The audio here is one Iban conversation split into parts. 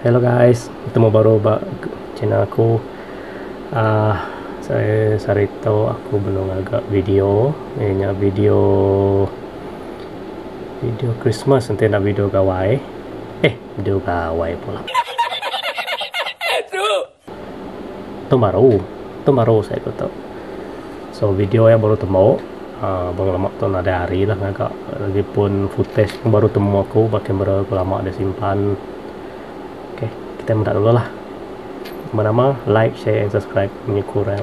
Hello guys, betemu baru ba channel aku. Uh, saya sehari tu aku benung ngaga video, iya nya video video Christmas enti enda video gawai. Eh, video gawai pula. Tu baru, tu baru saya ku tu. So video iya baru temu, uh, bang lama tu nadai hari lah ngaga. Lagipun footage pun baru temu aku ba kamera aku lama dah simpan. Okay, kita meda dulu lah. Nama-nama like, share and subscribe munyi ku orang.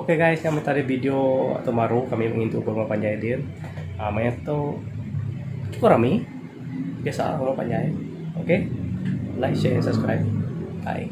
Ok guys, kami tadi video atau baru kami mengintu rumah panjai din. Uh, maya tu cukup rami. Biasa rumah panjai. Ok. Like, share and subscribe. Bye.